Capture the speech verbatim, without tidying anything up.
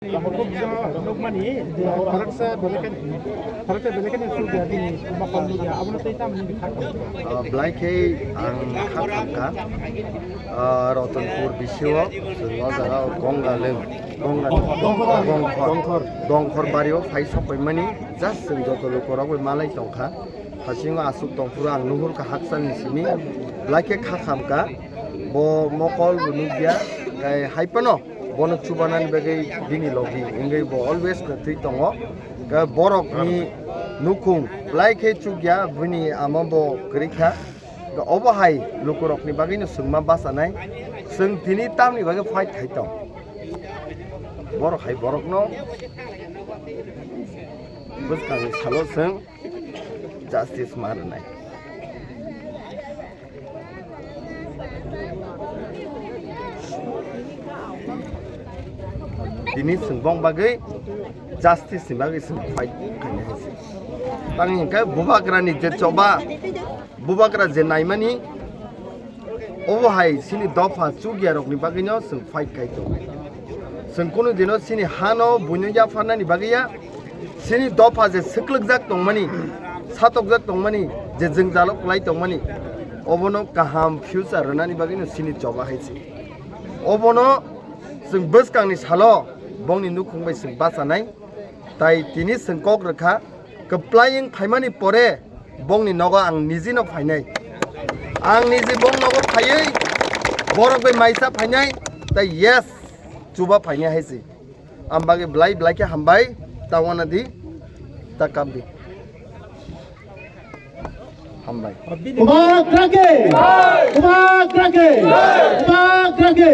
Nukmani je khoroksa belai kheno, khoroksa belai kheno sujak bini mokol nukya, abono tei tamni bini kha khamkha. Ah, belai khe ang kha khamkha. Ah, Rotonpur bisio chwng o jaga o Gonga leng, Gonga Dongkhor, Dongkhor, Dongkhor bario phai sokpaimani, just chwng joto lukorok bai malai tongkha. Hasingo aswk tongphuru ang nuhurkha hakchalni simi, belai khe kha khamkha. Bo mokol bo nukya, tei hai phano bono chubanani bagwi bini logi wngwi bo always no twi tongo. Tei borokni nukhung belai khe chukya, bini ama bo kwrwi kha. Tei obo hai lukurokni bagwino chwngma bachanai. Chwng tini tamni bagwi fight khai tong. Borok hai borokno bwskangni salo chwng justice ma rwnai. Tini chwng bong bagwi justice ni bagwi chwng fight khainai hai se. Tang hinkhe bubagrani je choba, bubagra je naimani, obo hai chini dopha chukya rokni bagwino chwng fight khai tongo. Chwng kunu dino chini hano buino yapharnani bagwi ya, chini dopha je swklwkjak tongmani, satokjak tongmani, je jwngjalo kwlai tongmani, obono kaham future rwnani bagwino chini choba hai se. Obono chwng bwskangni salo bongni nukhung bai chwng bachanai, tai tini chwng kok rwkha, kwplai wng phaimani pore bongni nogo ang nijino phainai. Ang niji bong nogo phaiwi borok bai maisa phainai, tai yes, chuba phainai hai se. Ang bagwi belai belai khe hambai, ta wana di, ta kam di. Hambai. Bubagra khe! Bubagra khe! Bubagra khe!